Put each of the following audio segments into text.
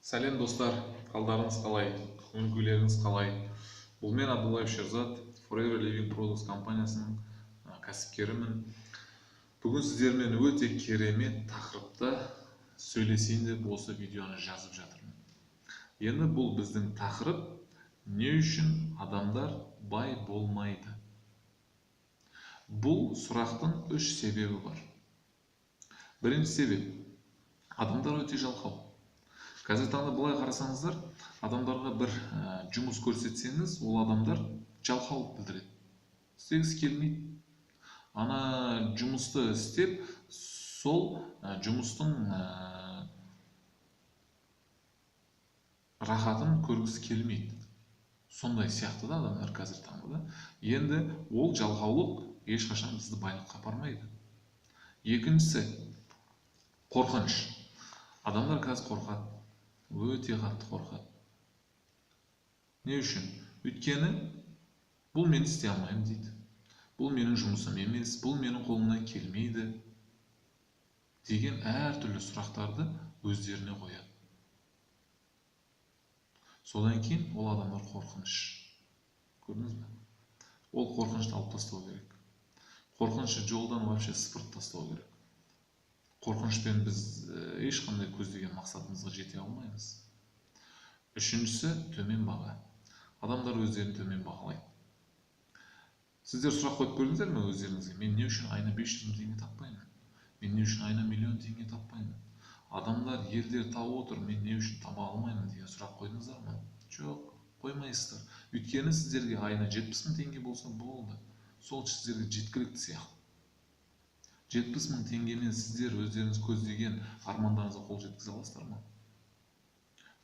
Сәлем, достар! Қалдарыңыз қалай, көңіл күйлеріңіз қалай? Бұл мен, Абдуллаев Шерзат, Forever Living Products компаниясының кәсіпкерімін. Бүгін сіздермен өте керемет тақырыпта сөйлесейін деп осы видеоны жазып жатырмын. Енді бұл біздің тақырып: не үшін адамдар бай болмайды? Бұл сұрақтың үш себебі бар. Бірінші себеп: адамдар өте жалқау. Қазіргі таңда былай қарасаңыздар, адамдарға бір жұмыс көрсетсеңіз, ол адамдар жалқаулық білдіреді, істегісі келмейді. Ана жұмысты істеп, сол жұмыстың рахатын көргісі келмейді. Сондай сияқты да адамдар қазіргі таңда да. Енді ол жалқаулық ешқашан бізді байлыққа апармайды. Екіншісі – қорқыныш. Адамдар қазір қорқады, өте қатты қорқады. Не үшін? Өйткені бұл мен істей алмаймын дейді, бұл менің жұмысым емес, бұл менің қолымнан келмейді деген әртүрлі сұрақтарды өздеріне қояды. Содан кейін ол адамдар қорқыныш, көрдіңіз бе? Ол қорқынышты алып тастау керек. Қорқынышты жолдан вообще сыпырып тастау керек. Қорқынышпен біз ешқандай көздеген мақсатымызға жете алмаймыз. Үшіншісі – төмен баға. Адамдар өздерін төмен бағалайды. Сіздер сұрақ қойып көрдіңіздер ме өздеріңізге: мен не үшін айына 500 мың теңге таппаймын, мен не үшін айына миллион теңге таппаймын, адамдар, елдер тауып отыр, мен не үшін таба алмаймын деген сұрақ қойдыңыздар ма? Жоқ, қоймайсыздар. Өйткені сіздерге айына 70 мың теңге болса болды, сол сіздерге жеткілікті сияқты. 70 мың теңгемен сіздер өздеріңіз көздеген армандарыңызға қол жеткізе аласыздар ма?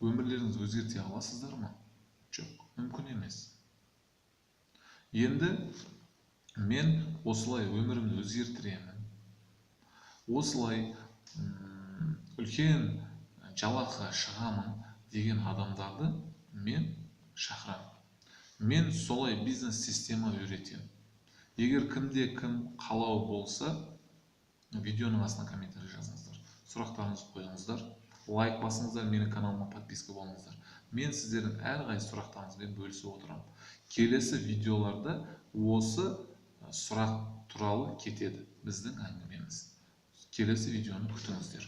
Өмірлеріңізді өзгерте аласыздар ма? Жоқ, мүмкін емес. Енді мен осылай өмірімді өзгертіремін, осылай үлкен жалақыға шығамын деген адамдарды мен шақырамын. Мен солай бизнес система үйретемін. Егер кімде кім қалау болса, видеоның астына комментарий жазыңыздар, сұрақтарыңызды қойыңыздар, лайк басыңыздар, менің каналыма подписка болыңыздар. Мен сіздердің әрқайсы сұрақтарыңызбен бөлісіп отырамын. Келесі видеоларда осы сұрақ туралы кетеді біздің әңгімеміз. Келесі видеоны күтіңіздер.